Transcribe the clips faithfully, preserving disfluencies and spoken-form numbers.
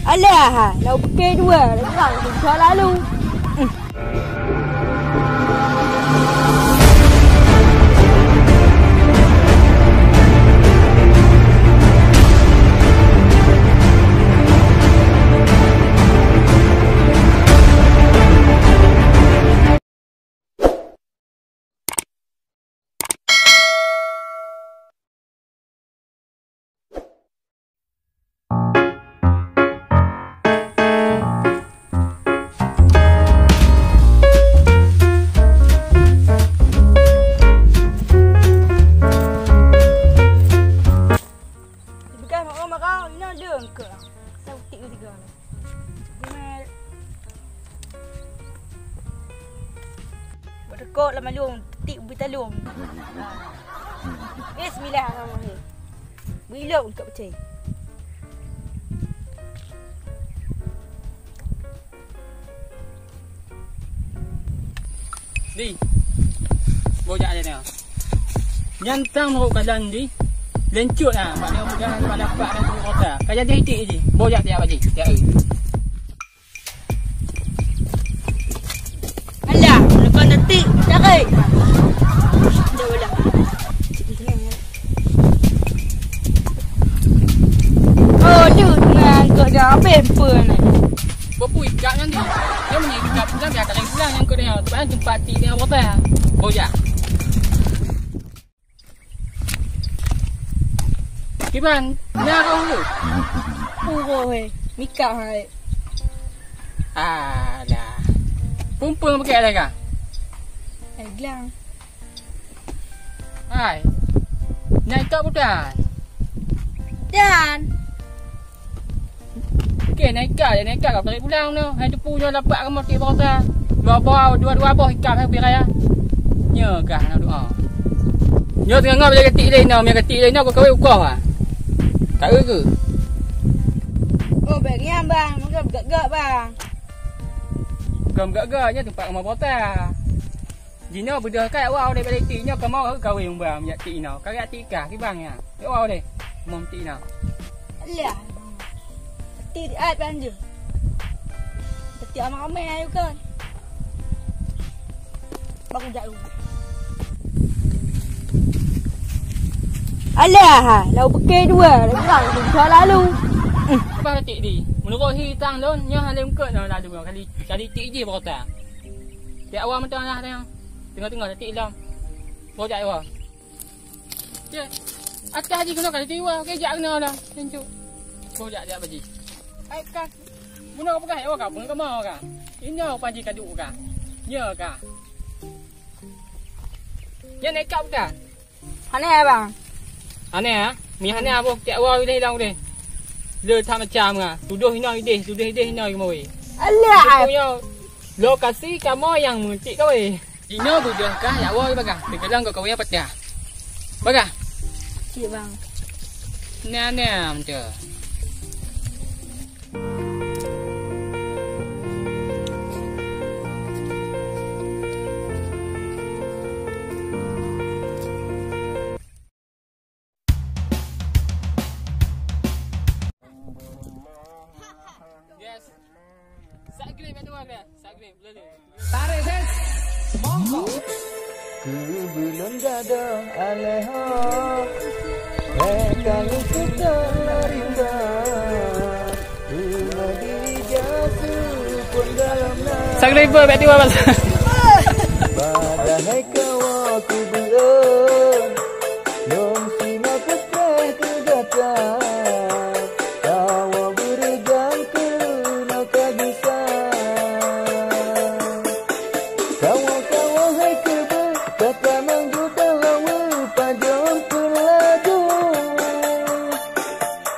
Alah, na pike dua, lagak susah lalu. Dipeugah mak, mak kau, inoe deueng keu. Saya utik keu tiga ni. Gemet. Buat rekod lam along, tik beutalong. Bismillahirrahmanirrahim. Bilok untuk pecah. Di. Bojak aja ni. Nyantang muruk kalan di. Lencuk nah, pak dia pegang pada pak dan turun kota. Kaya dia itik je. Bojak tiap aja. Tiap hari. Alah, lepas nanti, cari. Dah boleh. Oh, tu dengan kau dah habis pun. Bapui ikat nanti. Dia punya ikat pulang, dia akan pulang yang kena. Sebab tempat ti dia apa? Bojak. Kiban, na kau tu? Uroe, mikak hai. Alah. Pumpung pakai ada kah? Hai, glang. Hai. Nai kau bukan? Dan. Okey, naik ikat, naik ikat kau tarik pulang tu. Hai teupeu nyoe lapak kamoe tik bawah. Dua boh, dua-dua boh ikat hai bira ya. Nyoe kah na doa. Nyoe teungoh bila katik lé nyoe, mia katik lé nyoe kau kawé ukoh ah. Tak ke? Oh, bèk nyan bang, mungkin gak-gak bang. Bukan gak-gak, nyoe tempat kamoe bawah. Jinoe beudôh kai awak udeh bak leti nyoe kamoe kawé umbang minyak ti inoe. Kagak ti kah kibang nyan. Awak udeh. Mom ti inoe. Alah. Ti di ai panjang. Ti amai-amai ayo kan. Bang jak lu. Alah, lau beke dua, lau bang, susah lalu. Bah tik di. Menurut hi tang lôn, nyoe hana lengket nyoe lalu kali kali tik je berota. Tiap awak mantong lah tengok. Tengok-tengok detik lom. Bojak iwa. Cek. Atas ji kena kali tiwa. Kejak kena lah. Tentu. Bojak dia baji. Ai kan. Bunoe peugah iwa ka pun kemau ka. Inyo panji kadu ka. Nya ka. Nya nekap ka. Hana bang. Hana ah. Mi hana boh tiap wa uleh hilang uleh. Le that macam ah. Tudoh inoe ideh, tudoh ideh inoe kemau. Alah. Lokasi kamoe nyang meutik kawé. Jinoe beudôh kah jak woe bagah. Teukeulong keu kawé patah. Bagah. Cik bang. Nah, nah, macam. Yes. Subscribe kat luar dia. Subscribe dulu. Tarik ses. Monggo. Keubeuleuen gadôh alèh ho. Eh, ka lheueh seutôt lari bak. Teuma di jasu pun dalam na. Subscribe kat luar, Bang. Padahai kawa keubeuleuen. Lôn sima peutreh keu gata. Kawa beureugang keunoe ka gisa. Kawa-kawa hai keubeuet, tatamong ju dalam pajoh peulaju.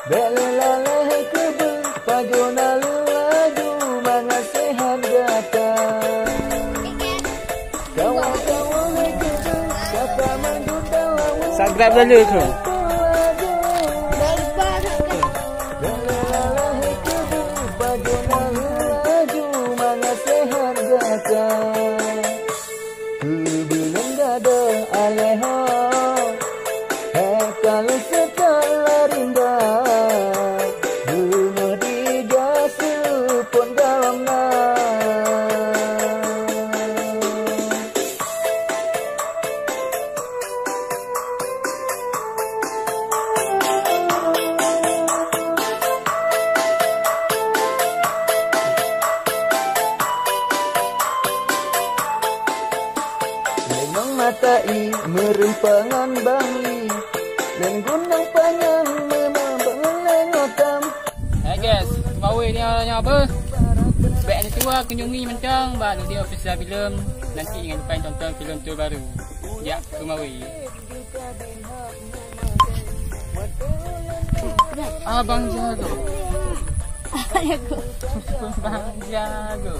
Bèk lé lalai hai keubeuet, pajoh na laju mangat seuhat gata. Subscribe dulu tu. Rempangan Bangli, dan Gunung Panyang memang Bangli ngotam. Hai guys, kembali ni orang apa? Baik ni tua kunjungi mentang bak dia official film. Nanti jangan lupa tonton film terbaru. Ya, kembali. Abang Jago. Abang Jago. Abang Jago.